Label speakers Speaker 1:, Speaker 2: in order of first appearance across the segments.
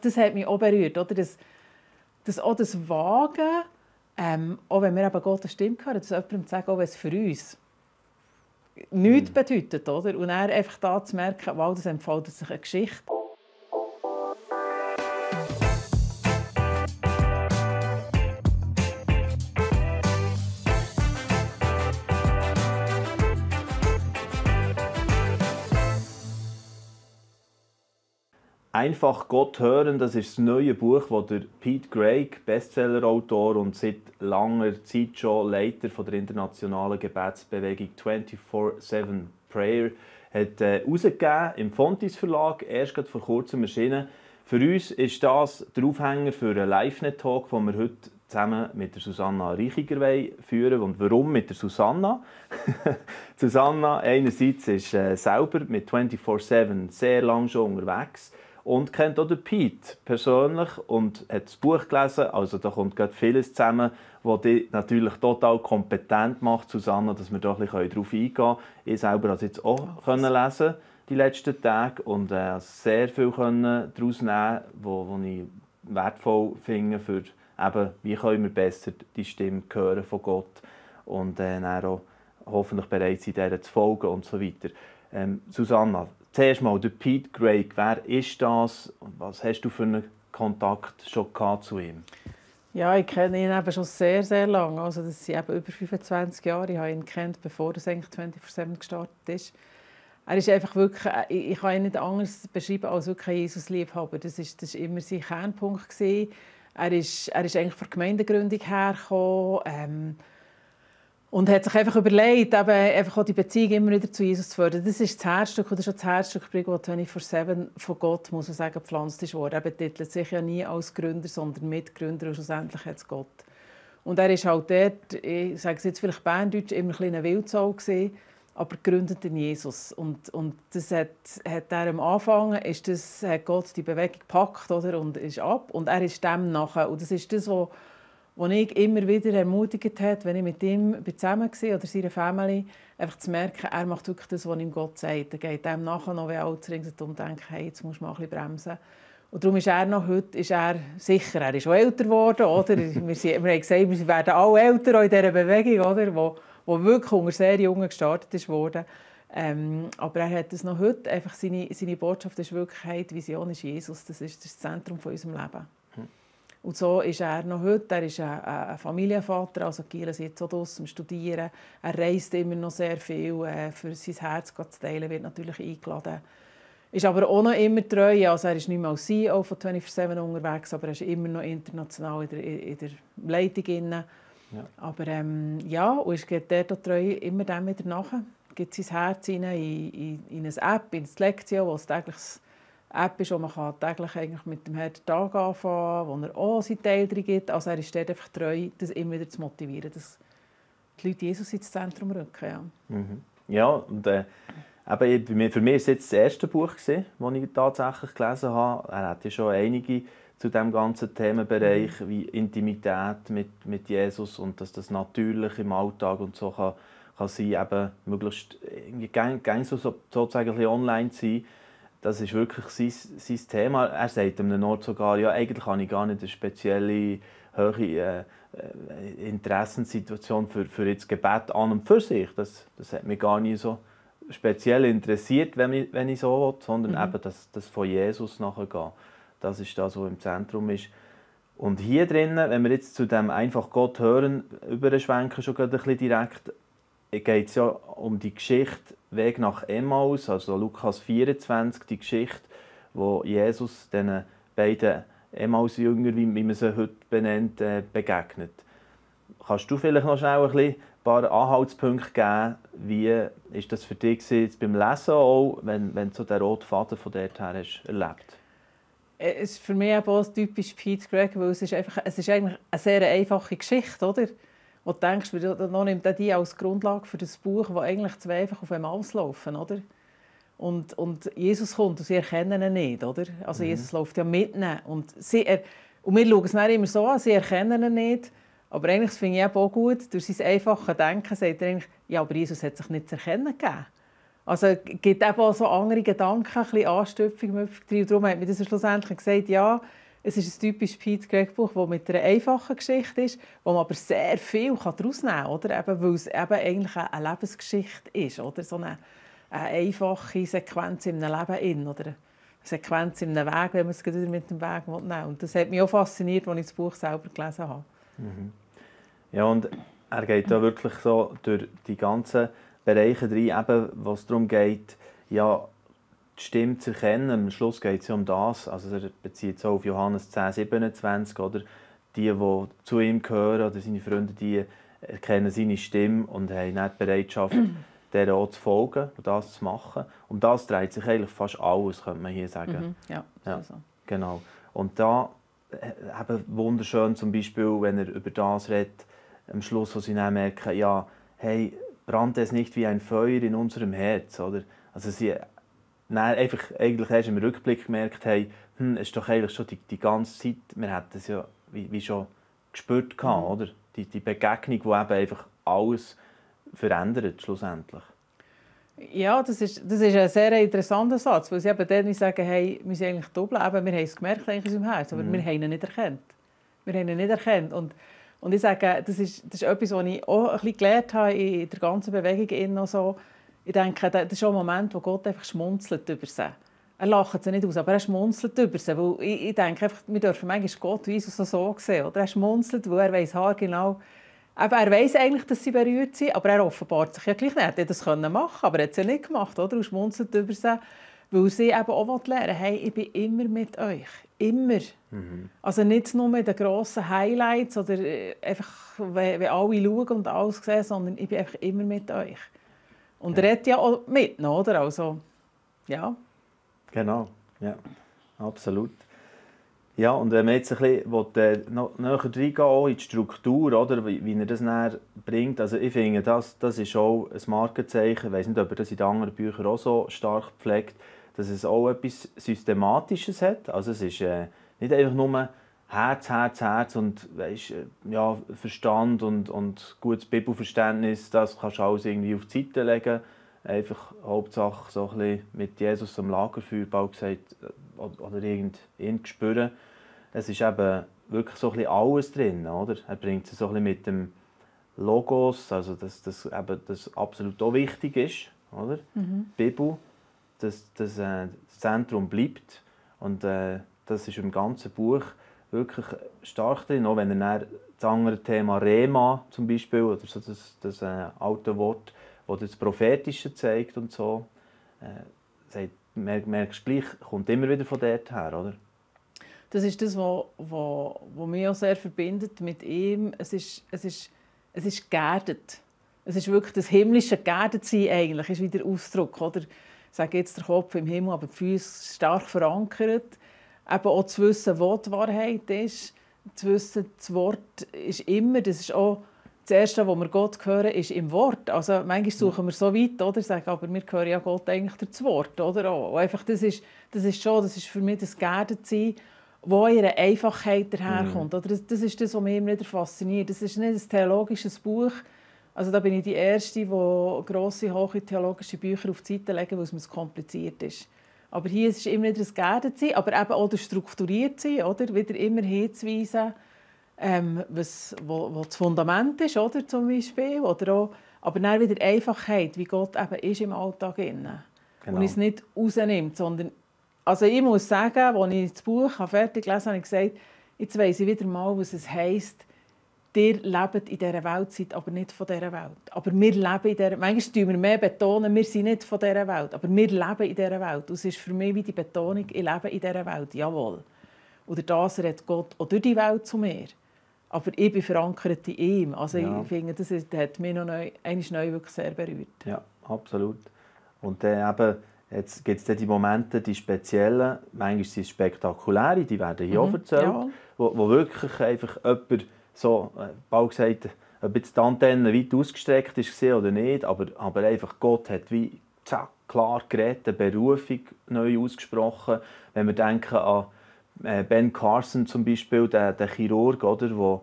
Speaker 1: das hat mich auch berührt, oder? Das Wagen, auch wenn wir eben Gottes Stimme hören, dass jemandem zu sagen, auch wenn es für uns nichts bedeutet, oder? Und dann einfach da zu merken, wow, das entfaltet sich eine Geschichte.
Speaker 2: «Einfach Gott hören», das ist das neue Buch, das der Pete Greig, Bestsellerautor und seit langer Zeit schon Leiter von der internationalen Gebetsbewegung 24/7 Prayer, hat herausgegeben im Fontis Verlag, erst vor kurzem erschienen. Für uns ist das der Aufhänger für einen Live-Net-Talk, den wir heute zusammen mit der Susanna Reichiger führen. Und warum mit der Susanna? Susanna einerseits ist selber mit 24/7 sehr lange schon unterwegs und kennt auch den Pete persönlich und hat das Buch gelesen. Also da kommt gerade vieles zusammen, was dich natürlich total kompetent macht, Susanna, dass wir da ein bisschen darauf eingehen können. Ich selber habe es jetzt auch lesen die letzten Tage und sehr viel daraus nehmen, was ich wertvoll finde, für eben, wie können wir besser die Stimme hören von Gott und dann auch hoffentlich bereit sein, dieser zu folgen und so weiter. Susanna, zuerst mal, der Pete Greig, wer ist das und was hast du für einen Kontakt schon gehabt zu ihm?
Speaker 1: Ja, ich kenne ihn eben schon sehr, sehr lange. Also das sind eben über 25 Jahre. Ich habe ihn kennt, bevor es eigentlich 24/7 gestartet ist. Er ist einfach wirklich, ich kann ihn nicht anders beschreiben als wirklich ein Jesus-Liebhaber. Das ist immer sein Kernpunkt gewesen. Er ist eigentlich von der Gemeindegründung hergekommen. Und hat sich einfach überlegt, eben einfach auch die Beziehung immer wieder zu Jesus zu fördern. Das ist das Herzstück, oder schon das Herzstück, das 24/7 von Gott, muss man sagen, gepflanzt wurde. Er betitelt sich ja nie als Gründer, sondern Mitgründer und schlussendlich hat es Gott. Und er ist halt dort, ich sage es jetzt vielleicht Berndeutsch, immer ein kleiner Wildsau gewesen, aber gegründet in Jesus. Und das hat er am Anfang, hat Gott die Bewegung gepackt, oder, und ist ab. Und er ist dem nachher. Und das ist das, was ich immer wieder ermutigt hat, wenn ich mit ihm zusammen war oder seiner Familie, einfach zu merken, er macht wirklich das, was ihm Gott sagt. Er geht dem nachher noch, wenn alle ringsherum und denken, hey, jetzt musst du mal ein bisschen bremsen. Und darum ist er noch heute sicher, er ist auch älter geworden. Oder? wir haben gesagt, wir werden alle älter auch in dieser Bewegung, oder? Wo wirklich unter sehr Jungen gestartet wurde. Aber er hat es noch heute, einfach seine Botschaft ist wirklich, hey, die Vision ist Jesus, das ist das Zentrum von unserem Leben. Und so ist er noch heute, er ist ein Familienvater, also Giel ist jetzt auch draussen am Studieren. Er reist immer noch sehr viel, für sein Herz zu teilen, wird natürlich eingeladen. Ist aber auch noch immer treu, also er ist nicht mehr als CEO von 24/7 unterwegs, aber er ist immer noch international in der Leitung inne. Ja. Aber ja, und er geht dort treu immer dem wieder nach. Gibt sein Herz in eine App, in das Lektio, wo es tägliches App ist, wo man täglich eigentlich mit dem Herrn den Tag anfangen kann, wo er auch seinen Teil drin gibt. Also er ist dort einfach treu, das immer wieder zu motivieren, dass die Leute Jesus ins Zentrum rücken. Ja,
Speaker 2: ja und eben, für mich war es jetzt das erste Buch, das ich tatsächlich gelesen habe. Er hat ja schon einige zu diesem ganzen Themenbereich, wie Intimität mit Jesus und dass das natürlich im Alltag und so kann sein, eben möglichst sozusagen ein bisschen online zu sein. Das ist wirklich sein Thema. Er sagt an einem Ort sogar, ja, eigentlich habe ich gar nicht eine spezielle hohe Interessenssituation für das Gebet an und für sich. Das hat mich gar nicht so speziell interessiert, wenn ich so will, sondern eben das von Jesus nachgehen. Das ist das, was im Zentrum ist. Und hier drinnen, wenn wir jetzt zu dem «Einfach Gott hören» überschwenken, schon ein bisschen direkt, geht es ja um die Geschichte «Weg nach Emmaus», also Lukas 24, die Geschichte, wo Jesus den beiden Emmaus-Jüngern, wie man sie heute benennt, begegnet. Kannst du vielleicht noch schnell ein paar Anhaltspunkte geben, wie ist das für dich jetzt beim Lesen auch, wenn du so den roten Faden von dort her hast erlebt?
Speaker 1: Es ist für mich auch typisch Pete Greig, weil es ist eigentlich eine sehr einfache Geschichte, oder? Wo du denkst, noch nimmt er die als Grundlage für das Buch, wo eigentlich zwei einfach auf einmal auslaufen, oder? Und Jesus kommt und sie erkennen ihn nicht, oder? Also Jesus läuft ja mit ihnen. Und wir schauen es dann immer so an, sie erkennen ihn nicht. Aber eigentlich finde ich auch gut, durch sein einfaches Denken sagt er eigentlich, ja, aber Jesus hat sich nicht zu erkennen gegeben. Also es gibt eben auch so andere Gedanken, ein bisschen Anstöpfung. Und darum hat mir das schlussendlich gesagt, ja, es ist ein typisches Pete Greig-Buch, das mit einer einfachen Geschichte ist, wo man aber sehr viel daraus nehmen kann, oder? Eben, weil es eben eigentlich eine Lebensgeschichte ist, oder? So eine einfache Sequenz in einem Leben, oder eine Sequenz in einem Weg, wenn man es wieder mit dem Weg nehmen will. Und das hat mich auch fasziniert, als ich das Buch selber gelesen habe.
Speaker 2: Mhm. Ja, und er geht da wirklich so durch die ganzen Bereiche rein, eben, wo es darum geht, ja, die Stimme zu erkennen. Am Schluss geht es ja um das. Also er bezieht es auf Johannes 10,27, oder? Die zu ihm gehören, oder seine Freunde, die erkennen seine Stimme und haben nicht die Bereitschaft, der auch zu folgen und das zu machen. Um das dreht sich eigentlich fast alles, könnte man hier sagen.
Speaker 1: Ja,
Speaker 2: ja,
Speaker 1: so.
Speaker 2: Genau. Und da eben wunderschön zum Beispiel, wenn er über das redet, am Schluss, wo sie dann merken, ja, hey, brannt es nicht wie ein Feuer in unserem Herz, oder? Also sie einfach eigentlich erst im Rückblick gemerkt haben, es ist doch eigentlich schon die ganze Zeit, wir hätten es ja wie schon gespürt gehabt, oder? Die Begegnung, die eben einfach alles verändert schlussendlich.
Speaker 1: Ja, das ist ein sehr interessanter Satz, weil sie eben dann sagen, hey, wir sind eigentlich doppelt, wir haben es gemerkt in unserem Herz, aber wir haben ihn nicht erkannt. Wir haben ihn nicht erkannt. Und ich sage, das ist etwas, was ich auch ein bisschen gelernt habe in der ganzen Bewegung. So. Ich denke, das ist auch ein Moment, wo Gott einfach schmunzelt über sie. Er lacht sie nicht aus, aber er schmunzelt über sie. Weil ich denke, einfach, wir dürfen manchmal Gott wie so sehen. Oder? Er schmunzelt, weil er weiss haargenau, aber er weiss eigentlich, dass sie berührt sind, aber er offenbart sich ja gleich nicht. Er hätte das machen können, aber er hat es ja nicht gemacht. Oder? Und schmunzelt über sie, weil sie eben auch lernen will, hey, ich bin immer mit euch. Immer. Also nicht nur mit den grossen Highlights oder einfach, wenn alle schauen und alles sehen, sondern ich bin einfach immer mit euch. Und er hat ja auch mit, oder? Also, ja.
Speaker 2: Genau, ja, absolut. Ja, und wenn man jetzt ein bisschen noch näher reingehen auch in die Struktur, oder, wie er das näher bringt, also ich finde, das ist auch ein Markenzeichen, ich weiss nicht, ob er das in den anderen Büchern auch so stark pflegt, dass es auch etwas Systematisches hat. Also es ist nicht einfach nur Herz und ja, Verstand und gutes Bibelverständnis, das kannst du alles irgendwie auf die Seite legen. Einfach Hauptsache so ein bisschen mit Jesus am Lagerfeuer, bald gesagt, oder ihn spüren. Es ist eben wirklich so ein bisschen alles drin, oder? Er bringt es so ein bisschen mit dem Logos, also dass das absolut auch wichtig ist, oder? Die Bibel, dass das Zentrum bleibt und das ist im ganzen Buch wirklich stark drin, auch wenn er dann das andere Thema Rema zum Beispiel, oder so das alte Wort, das das Prophetische zeigt und so, merkst du gleich, kommt immer wieder von dort her, oder?
Speaker 1: Das ist das, was mich auch sehr verbindet mit ihm. Es ist geerdet. Es ist wirklich das himmlische Geerdetsein eigentlich, ist wieder Ausdruck, oder? Ich sage jetzt der Kopf im Himmel, aber die Füße stark verankert. Eben auch zu wissen, wo die Wahrheit ist. Zu wissen, das Wort ist immer, das ist auch das Erste, was wir Gott hören, ist im Wort. Also manchmal suchen wir so weit, oder? Sagen, aber wir hören ja Gott eigentlich durch das Wort, oder? Und einfach, das ist für mich das Geerdetsein, wo in ihrer Einfachheit daherkommt. Oder das ist das, was mich immer wieder fasziniert. Das ist nicht ein theologisches Buch. Also da bin ich die Erste, die grosse, hohe theologische Bücher auf die Seite legen, weil es mir kompliziert ist. Aber hier ist es immer wieder das Geerdetsein, aber eben auch das Strukturiertsein, oder? Wieder immer hinzuweisen, wo das Fundament ist, oder, zum Beispiel. Oder auch, aber dann wieder Einfachheit, wie Gott eben ist im Alltag. Genau. Und es nicht rausnimmt, sondern also ich muss sagen, als ich das Buch fertig gelesen habe, habe ich gesagt, jetzt weiss ich wieder mal, was es heisst, ihr lebt in dieser Welt, seid aber nicht von dieser Welt. Aber wir leben in dieser. Manchmal betonen wir mehr, wir sind nicht von dieser Welt, aber wir leben in dieser Welt. Und es ist für mich wie die Betonung, ich lebe in dieser Welt, jawohl. Oder das redet Gott auch durch die Welt zu mir. Aber ich bin verankert in ihm. Also ich finde, das hat mich noch einmal neu wirklich sehr berührt.
Speaker 2: Ja, absolut. Und dann jetzt gibt es die Momente, die speziellen, manchmal sind es spektakuläre, die werden hier auch erzählt, ja. wo wirklich einfach jemand so, bald gesagt, ob jetzt die Antenne weit ausgestreckt war oder nicht, aber einfach Gott hat wie klar geredet, eine Berufung neu ausgesprochen. Wenn wir denken an Ben Carson zum Beispiel, der Chirurg, oder,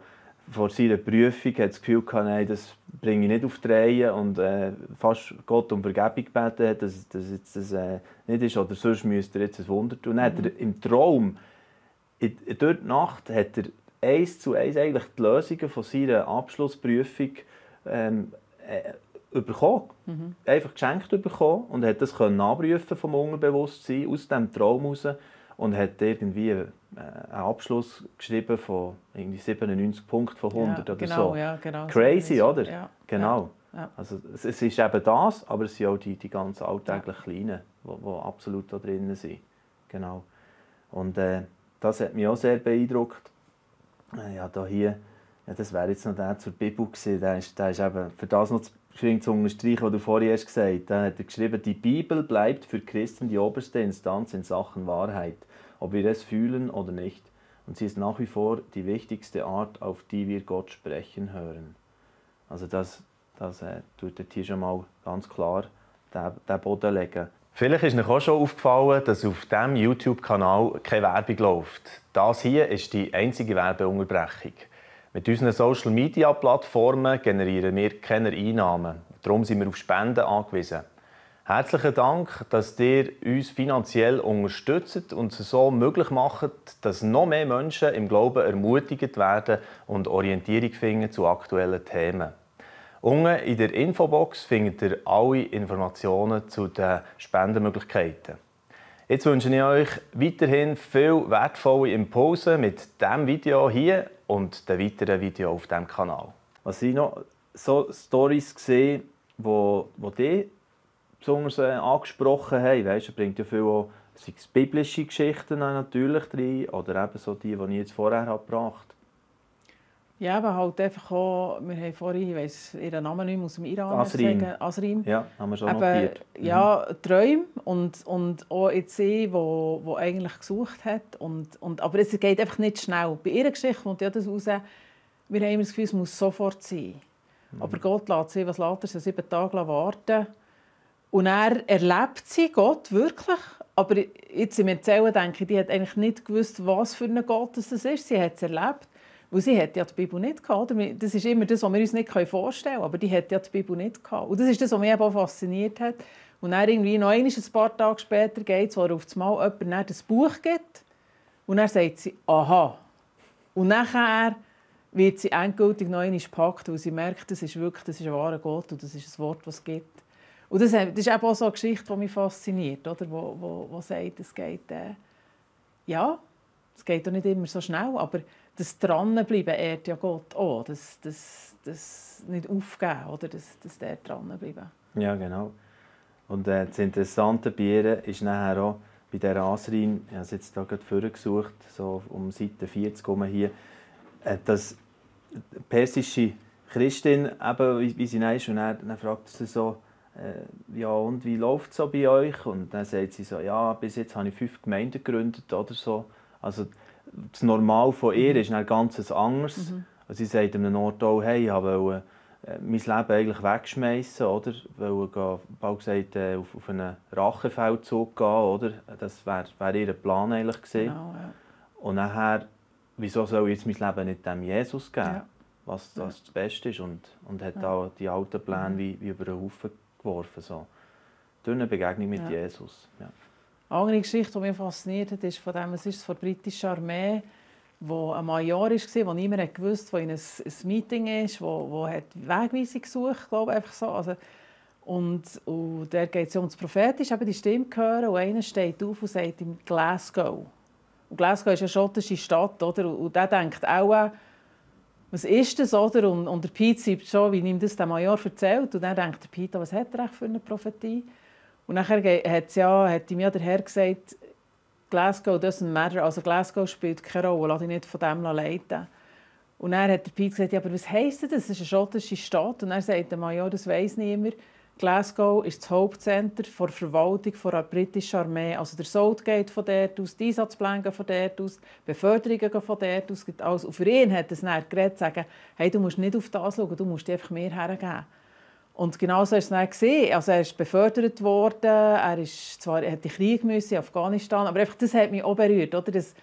Speaker 2: vor seiner Prüfung hat das Gefühl gehabt, nein, das bringe ich nicht auf die Reihe und fast Gott um Vergebung gebeten hat, dass das nicht ist oder sonst müsste er jetzt ein Wunder tun. Dann hat er im Traum, dort in der Nacht, hat er 1:1 eigentlich die Lösungen von seiner Abschlussprüfung bekommen. Einfach geschenkt bekommen und hat das nachprüfen vom Unterbewusstsein aus dem Traum heraus und hat irgendwie einen Abschluss geschrieben von irgendwie 97 Punkten von 100
Speaker 1: ja,
Speaker 2: oder
Speaker 1: genau,
Speaker 2: so.
Speaker 1: Ja, genau,
Speaker 2: Crazy,
Speaker 1: so.
Speaker 2: oder?
Speaker 1: Ja,
Speaker 2: genau.
Speaker 1: Ja.
Speaker 2: Also, es ist eben das, aber es sind auch die ganz alltäglichen Kleinen, die absolut da drin sind. Genau. Und das hat mich auch sehr beeindruckt. Das wäre jetzt noch der zur Bibel gewesen. Der ist eben, für das noch zu unterstreichen, was du vorhin hast gesagt. Da hat er geschrieben, die Bibel bleibt für Christen die oberste Instanz in Sachen Wahrheit, ob wir es fühlen oder nicht. Und sie ist nach wie vor die wichtigste Art, auf die wir Gott sprechen hören. Also das tut hier schon mal ganz klar den Boden legen. Vielleicht ist euch auch schon aufgefallen, dass auf diesem YouTube-Kanal keine Werbung läuft. Das hier ist die einzige Werbeunterbrechung. Mit unseren Social-Media-Plattformen generieren wir keine Einnahmen. Darum sind wir auf Spenden angewiesen. Herzlichen Dank, dass ihr uns finanziell unterstützt und es so möglich macht, dass noch mehr Menschen im Glauben ermutigt werden und Orientierung finden zu aktuellen Themen. Unten in der Infobox findet ihr alle Informationen zu den Spendenmöglichkeiten. Jetzt wünsche ich euch weiterhin viel wertvolle Impulse mit diesem Video hier und den weiteren Videos auf diesem Kanal. Was ich noch so Storys gesehen, die die besonders angesprochen haben, weißt, bringt ja viel auch, sei es biblische Geschichten natürlich rein oder eben so die ich jetzt vorher habe gebracht.
Speaker 1: Ja, aber halt einfach auch, wir haben vorhin, ich weiss ihren Namen nicht mehr, aus dem Iran
Speaker 2: Asrim.
Speaker 1: sagen, Asrim.
Speaker 2: Ja, haben wir schon
Speaker 1: aber,
Speaker 2: notiert.
Speaker 1: Ja, Träume und auch jetzt sie, die eigentlich gesucht hat. Aber es geht einfach nicht schnell. Bei ihrer Geschichte kommt ja das raus, wir haben immer das Gefühl, es muss sofort sein. Aber Gott lässt sie, was lässt er sie, 7 Tage warten. Und er erlebt sie, Gott, wirklich. Aber jetzt im Erzählen denke ich, die hat eigentlich nicht gewusst, was für ein Gott das ist. Sie hat es erlebt. Weil sie hat ja die Bibel nicht gehabt. Das ist immer das, was wir uns nicht vorstellen können. Aber die hat ja die Bibel nicht gehabt. Und das ist das, was mich auch fasziniert hat. Und dann irgendwie noch ein paar Tage später geht es, wo auf einmal jemand das Buch gibt. Und dann sagt sie, aha. Und nachher wird sie endgültig noch einmal gepackt, weil sie merkt, das ist ein wahrer Gott und das ist ein Wort, das es gibt. Und das ist eben auch so eine Geschichte, die mich fasziniert, oder? Wo sagt, es geht, ja, es geht doch nicht immer so schnell, aber das Dranbleiben ehrt ja Gott auch, das nicht aufgeben, oder? Das der dranbleiben. Ja,
Speaker 2: genau. Und das Interessante bei ihr ist nachher auch, bei dieser Asrin, ich habe es jetzt hier gerade vorgesucht, so um Seite 40 hier, dass die persische Christin, eben, wie sie ist, und dann fragt sie so, ja, und wie läuft es so bei euch? Und dann sagt sie so, ja, bis jetzt habe ich 5 Gemeinden gegründet oder so. Also das Normal von ihr ist dann ganz anders. Also sie sagt an einem Ort auch, hey, ich wollte mein Leben eigentlich wegschmeißen, oder? Wollte, bald gesagt, auf einen Rachefeldzug gehen, oder? Das wäre ihr Plan eigentlich gewesen. Genau, ja. Und nachher, wieso soll ich jetzt mein Leben nicht dem Jesus geben, ja, was das Beste ist? Und hat auch die alten Pläne wie über den Haufen geworfen. So. Durch eine Begegnung mit Jesus. Ja.
Speaker 1: Eine andere Geschichte, die mich fasziniert hat, ist von der britischen Armee, wo ein Major war, wo niemand wusste, wo in ein Meeting ist, wo Wegweisung gesucht, glaube ich, einfach so. Also, und da geht es um das Prophetische, eben die Stimme hören, und einer steht auf und sagt ihm Glasgow. Und Glasgow ist eine schottische Stadt, oder? Und der denkt auch, was ist das, oder? Und der Pete sagt schon, wie ihm das der Major erzählt. Und dann denkt der Pete, was hat er für eine Prophetie? Und nachher hat ihm ja der Herr gesagt, Glasgow doesn't matter, also Glasgow spielt keine Rolle, lass dich nicht von dem leiten. Und dann hat der Pete gesagt, ja, aber was heisst das? Das ist eine schottische Stadt. Und dann sagt der Major, das weiss niemand. Glasgow ist das Hauptcenter der Verwaltung der britischen Armee. Also der Sold geht von dort aus, die Einsatzpläne gehen von dort aus, die Beförderungen gehen von dort aus. Alles. Und für ihn hat es dann geredet, sagen, hey, du musst nicht auf das schauen, du musst einfach mehr hergeben. Und genau so ist es dann gesehen. Also er ist befördert worden, er hat in den Krieg müssen, in Afghanistan, aber einfach, das hat mich auch berührt, oder? Das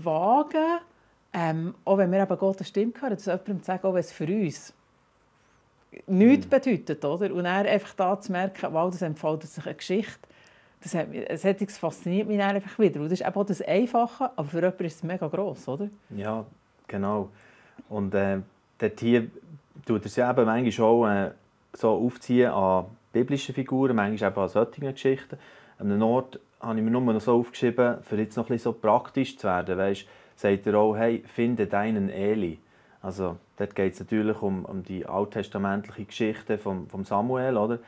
Speaker 1: Wagen, auch wenn wir eben Gottes Stimme hören, dass jemandem zu sagen, auch wenn es für uns nichts bedeutet, oder? Und dann einfach da zu merken, wow, das entfaltet sich eine Geschichte. Das fasziniert mich dann einfach wieder. Und das ist eben auch das Einfache, aber für jemanden ist es mega gross, oder?
Speaker 2: Ja, genau. Und dort hier tut er es ja eben manchmal auch so aufziehen an biblischen Figuren, manchmal eben an solchen Geschichten. An einem Ort habe ich mir nur noch so aufgeschrieben, für jetzt noch ein bisschen so praktisch zu werden. Weißt, sagt er auch, hey, finde deinen Eli. Also dort geht es natürlich um die alttestamentliche Geschichte vom Samuel, oder?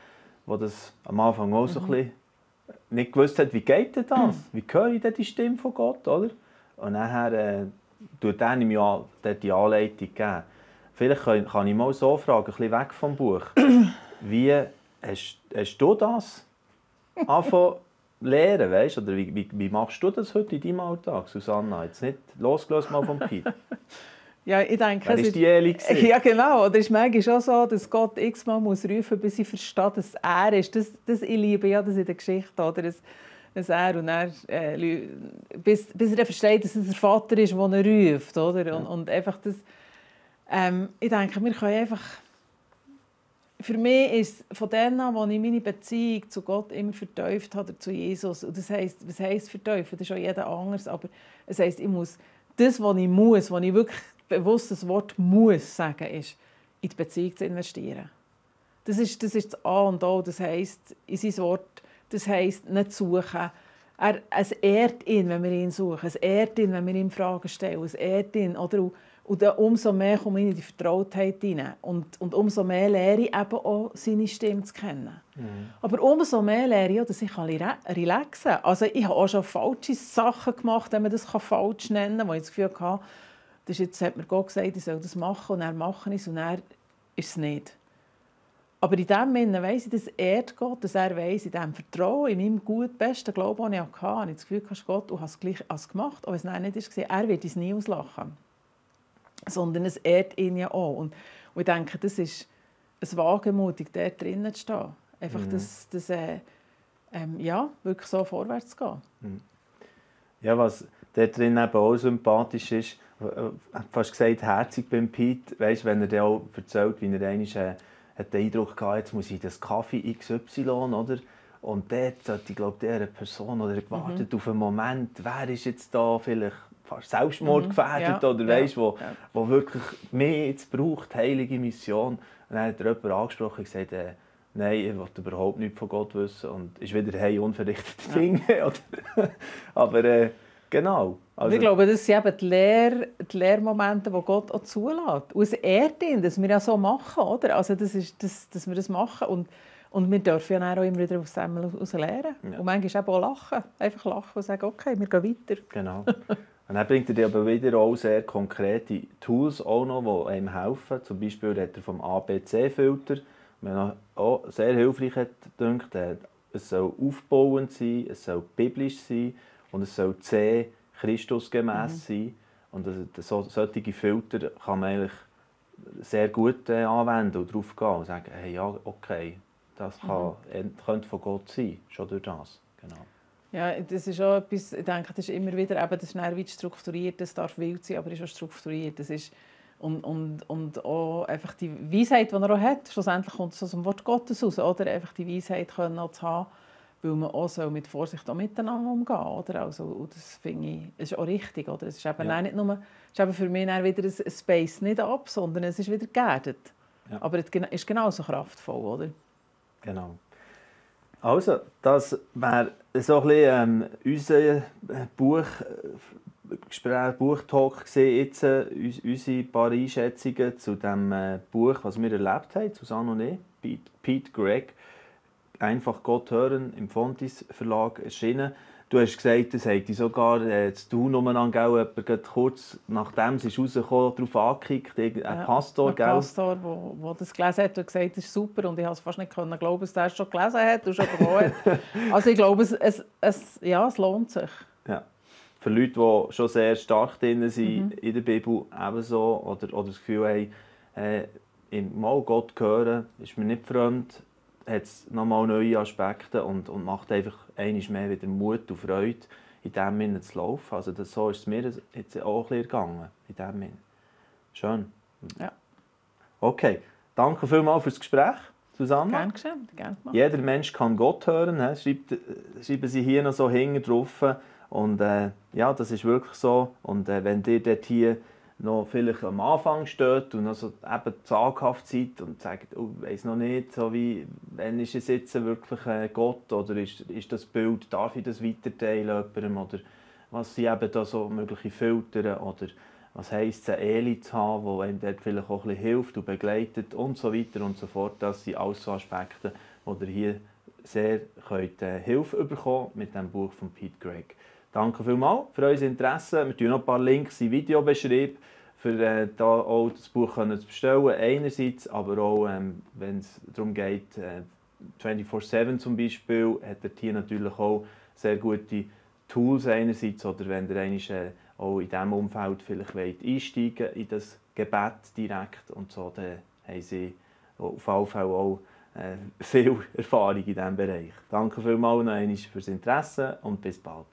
Speaker 2: Wo das am Anfang auch so ein bisschen nicht gewusst hat, wie geht denn das? Wie höre ich denn die Stimme von Gott, oder? Und nachher tut er ihm ja die Anleitung geben. Vielleicht kann ich mal so fragen, ein bisschen weg vom Buch. Wie hast du das angefangen zu lernen, weißt? Oder wie machst du das heute in deinem Alltag, Susanna? Jetzt nicht losgelöst mal vom Pete.
Speaker 1: Ja, ich denke,
Speaker 2: Wer ist die Eli?
Speaker 1: Ja, genau. Oder es ist manchmal schon so, dass Gott x-mal muss rufen, bis ich verstehe, dass er ist. Das ich liebe ja das in der Geschichte, oder? Dass er und er, bis er dann versteht, dass es der Vater ist, der er ruft, oder?
Speaker 2: Ja.
Speaker 1: Und einfach das... ich denke, wir können einfach... Für mich ist es von dem an, wo ich meine Beziehung zu Gott immer vertieft habe, zu Jesus. Und das heisst, was heisst verteufeln? Das ist auch jeder anders. Aber es heisst, ich muss das, was ich muss, was ich wirklich bewusst das Wort «muss» sagen, ist, in die Beziehung zu investieren. Das ist das A und O. Das heisst, in sein Wort, das heisst, nicht suchen. Es ehrt ihn, wenn wir ihn suchen. Es ehrt ihn, wenn wir ihm Fragen stellen. Es ehrt ihn. Oder? Und dann umso mehr komme ich in die Vertrautheit hinein. Und umso mehr lehre ich eben auch, seine Stimme zu kennen. Aber umso mehr lehre ich auch, dass ich relaxen kann. Also ich habe auch schon falsche Sachen gemacht, wenn man das falsch nennen kann, wo ich das Gefühl hatte, jetzt hat mir Gott gesagt, ich soll das machen, und dann mache ich es, und dann ist es nicht. Aber in dem Sinne weiss ich, dass ehrt Gott, dass er weiss, in diesem Vertrauen, in meinem gut besten Glauben, den ich hatte, habe ich das Gefühl, Gott, du hast es gleich gemacht, auch wenn es dann nicht ist, er wird uns nie auslachen. Sondern es ehrt ihn ja auch. Und ich denke, das ist ein wagemutig, dort drinnen zu stehen. Einfach wirklich so vorwärts zu gehen.
Speaker 2: Ja, was dort drin eben auch sympathisch ist, fast gesagt herzig beim Pete, weißt, wenn er dann auch erzählt, wie er einmal hat den Eindruck hatte, jetzt muss ich das Kaffee XY, oder? Und dort sollte ich, glaube ich, dieser Person oder gewartet auf einen Moment, wer ist jetzt da vielleicht fast selbstmordgefährdet, oder weißt, wo wirklich mehr jetzt braucht, heilige Mission. Und dann hat er jemanden angesprochen und gesagt, nein, ich will überhaupt nichts von Gott wissen. Und ist wieder hey, unverrichtete Dinge. Aber genau. Also,
Speaker 1: ich glaube, das sind eben die Lehrmomente, die Gott auch zulässt. Und es ehrt ihn, dass wir das so machen, oder? Also dass wir das machen. Und wir dürfen ja dann auch immer wieder aus dem heraus lernen. Ja. Und manchmal eben auch lachen. Einfach lachen und sagen, okay, wir gehen weiter.
Speaker 2: Genau. Und dann bringt er dir aber wieder auch sehr konkrete Tools auch noch, die einem helfen. Zum Beispiel redet er vom ABC-Filter, mir auch sehr hilfreich hat gedacht. Es soll aufbauend sein, es soll biblisch sein und es soll Christusgemäss sein. Und solche Filter kann man eigentlich sehr gut anwenden und darauf gehen und sagen, hey, ja, okay, das könnte von Gott sein, schon durch das. Genau.
Speaker 1: Ja, das ist auch etwas, ich denke, das ist immer wieder, eben, das ist weit strukturiert, das darf wild sein, aber es ist auch strukturiert. Das ist, und auch einfach die Weisheit, die er auch hat, schlussendlich kommt es aus dem Wort Gottes raus, oder? Einfach die Weisheit können auch zu haben, weil man auch so mit Vorsicht auch miteinander umgehen, oder? Also, und das finde ich, ist auch richtig, oder? Es ist eben nicht nur, es ist eben für mich wieder ein Space nicht ab, sondern es ist wieder geerdet. Ja. Aber es ist genauso kraftvoll, oder?
Speaker 2: Genau. Also, das wäre so ein bisschen unser Buchtalk jetzt, unsere paar Einschätzungen zu dem Buch, was wir erlebt haben, Susanne und ich, Pete Greig, «Einfach Gott hören», im Fontis Verlag erschienen. Du hast gesagt, das hätte sogar zu tun, kurz nachdem es rausgekommen ist, darauf angekickt, ein Pastor,
Speaker 1: gell? Ein Pastor, der das gelesen hat und gesagt, das ist super, und ich konnte es fast nicht glauben, dass er es schon gelesen hat und schon bekommen hat. Also ich glaube, es lohnt sich. Ja.
Speaker 2: Für Leute, die schon sehr stark drin sind in der Bibel, ebenso, oder das Gefühl haben, mal Gott hören, ist mir nicht fremd, hat es nochmal neue Aspekte und macht einfach einmal mehr wieder Mut und Freude in dem Sinne zu laufen. Also so ist es mir jetzt auch ein bisschen gegangen, in dem Sinne. Schön.
Speaker 1: Ja.
Speaker 2: Okay, danke vielmals für das Gespräch, Susanna.
Speaker 1: Gerne geschehen, gerne gemacht.
Speaker 2: Jeder Mensch kann Gott hören, schreiben Sie hier noch so hinten drauf. Und ja, das ist wirklich so. Und wenn ihr dort hier noch vielleicht am Anfang steht und noch so eben zaghaft seid und sagt, oh, ich weiss noch nicht, so wie, wann ist es jetzt wirklich Gott oder ist das Bild, darf ich das weiterteilen jemandem oder was sind eben da so mögliche Filter oder was heisst es, eine Eli zu haben, die einem dort vielleicht auch ein bisschen hilft und begleitet und so weiter und so fort. Das sind alles so Aspekte, wo ihr hier sehr Hilfe bekommen mit dem Buch von Pete Greig. Danke vielmals für euer Interesse. Wir tun noch ein paar Links im Videobeschrieb, für da auch das Buch zu bestellen. Einerseits, aber auch, wenn es darum geht, 24/7 zum Beispiel, hat er hier natürlich auch sehr gute Tools einerseits, oder wenn ihr einmal, auch in diesem Umfeld vielleicht einsteigen wollt, in das Gebet direkt und so, dann haben sie auf jeden Fall auch viel Erfahrung in diesem Bereich. Danke vielmals noch einmal fürs Interesse und bis bald.